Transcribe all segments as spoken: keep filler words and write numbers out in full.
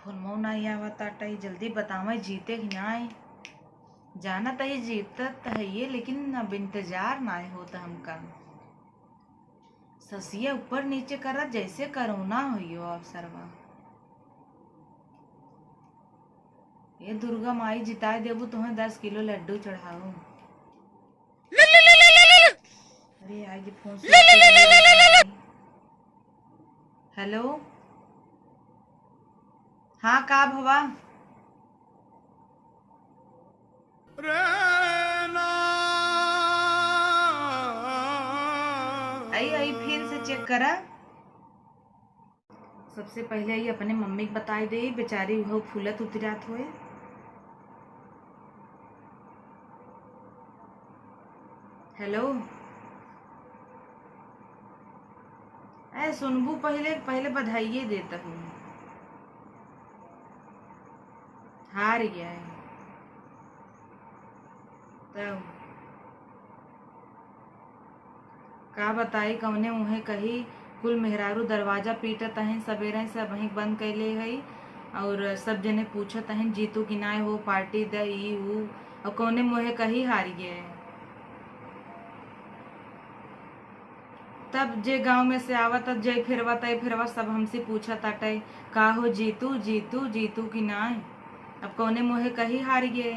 फोनमो नाहीं आवत आटै, जल्दी बतावै जीते कि नाहीं। जानत ही जीतत है ये, लेकिन अब इंतजार नाहीं होत हमका। ससिया ऊपर नीचे करत जैसे कोरोना होइयो अब सरवा। ये दुर्गा माई जिताए देबू तोहें दस किलो लड्डू चढ़ाऊ। अरे यार, ये फोन से हेलो, हाँ का भवा? आई आई फिर से चेक करा। सबसे पहिले आई अपने मम्मी के बताई दे, बेचारी उहो फूलत उतरात होए। हेलो, ए सुनबू, पहिले पहिले बधाइए देता हूँ। हार गया है तब का बताई, कौने मुँहे कही। कुल मेहरारू दरवाजा पीटत हइन, सबेरे से अबहीं बंद कैले हई। और सब जने पूछत हइन, "जीतू कि नाय हो, पार्टी द, ई ऊ।" और कौने मुँहे कही हार गए। तब जे गाँव में से आवत, जय फिरवा, तय फिरवा, सब हमसे पूछत आटे, "का हो जीतू, जीतू, जीतू कि नाय?" अब कौने मुँहे कही हार गए।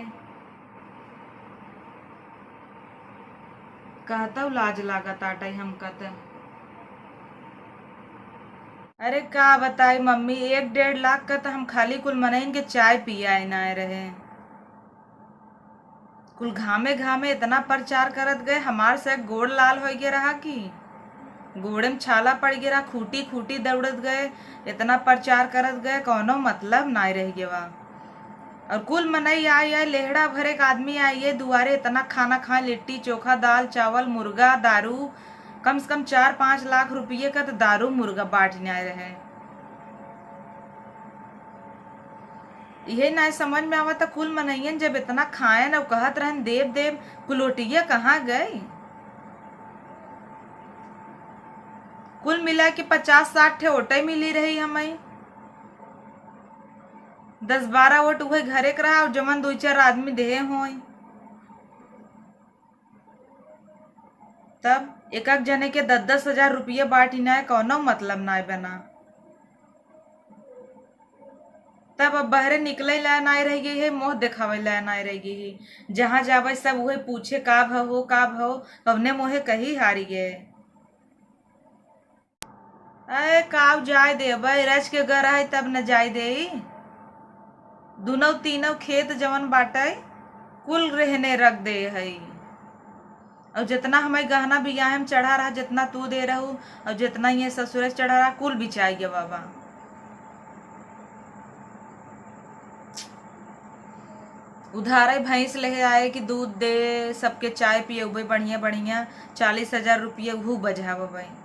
कहतउ लाज लागत आटइ हमका त। अरे का बताई मम्मी, एक डेढ़ लाख का त हम खाली कुल मनइन के चाय पियाए नाय रहे। कुल घामे घामे इतना प्रचार करत गए, हमार से गोड़ लाल होइ गए रहा कि गोड़े में छाला पड़ गए रहा, खूटी खूटी दौड़त गए, इतना प्रचार करत गए, कौनो मतलब नाय रह गए बा। और कुल मनई आई, आई, लेहड़ा भरे के आदमी आई, ये दुआरे इतना खाना खाए, लिट्टी चोखा, दाल चावल, मुर्गा, दारू, कम से कम चार पाँच लाख रुपये का तो दारू मुर्गा बांटने आए रहे। इहे ना समझ में आवत, कुल मनइयन जब इतना खायन और कहत रहन देव देव, कुल ओटिया कहाँ गई? कुल मिला के पचास साठ ठे ओटे मिली रही हमें। दस बारह वोट उहे घरे के रहा और जवन दुई चार आदमी देहे होई। तब एक एक जने के दस दस हजार रुपये बांटी ना, कौनो मतलब ना बना। तब अब बहरे निकले ला नाय रह गई है, मुँह देखावे ला नाय रह गई है। जहाँ जावे सब उहे पूछे, "का भव हो, का भव?" कवने मुँहे कही हारी गए। अरे काव जाए दे, अबे रच के गर है तब न जाए दे। दुनौ तीनौ खेत जवन बाटे, कुल रहने रख दे है। और जितना हमारे गहना बियाहे में चढ़ा रहा, जितना तू दे रहू, और जितना ये ससुरे से चढ़ा रहा, कुल बिचाई गया बाबा। उधारे भैंस लेहे आए कि दूध दे, सबके चाय पियउबे बढ़िया बढ़िया, चालीस हजार रुपये उहू बझावबे।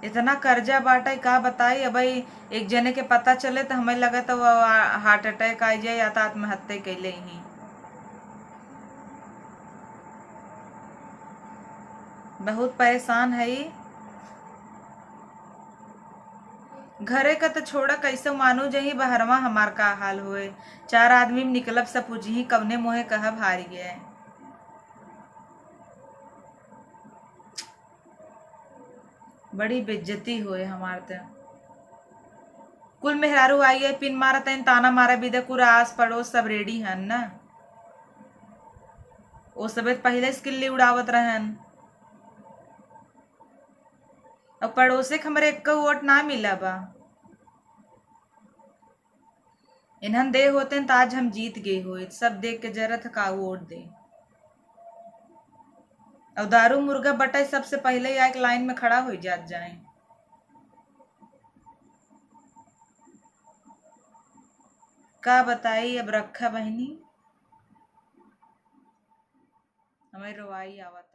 इतना कर्जा बाटे, का बताई। अब एक जने के पता चले तो हमें लगत वो आ-, heart attack आ जाए या तो आत्महत्या कैले ही। बहुत परेशान है। घरे का तो छोड़ा, कैसे मानू जही बहरवा हमार का हाल होए। चार आदमी में निकलब, सब पूछही, कवने मुँहे कहब हारी गए। बड़ी बेइज्जती होए हमार त। कुल मेहरारू आई है, पिन मारत हैं, ताना मारा बिदे, पूरा आस पड़ोस सब ready हन ना। ओ सबे त पहिले से किल्ली उड़ावत रहन। अब पड़ोसे के हमरे एक्को वोट ना मिला बा। इन्हन दे होते त आज हम जीत गए होइत। सब देख के जरत का वोट दे। और दारू मुर्गा बटाई सबसे पहिले आके लाइन में खड़ा हो जात जाए। का बताई अब रक्षा बहिनी, हमें रोवाई आवत।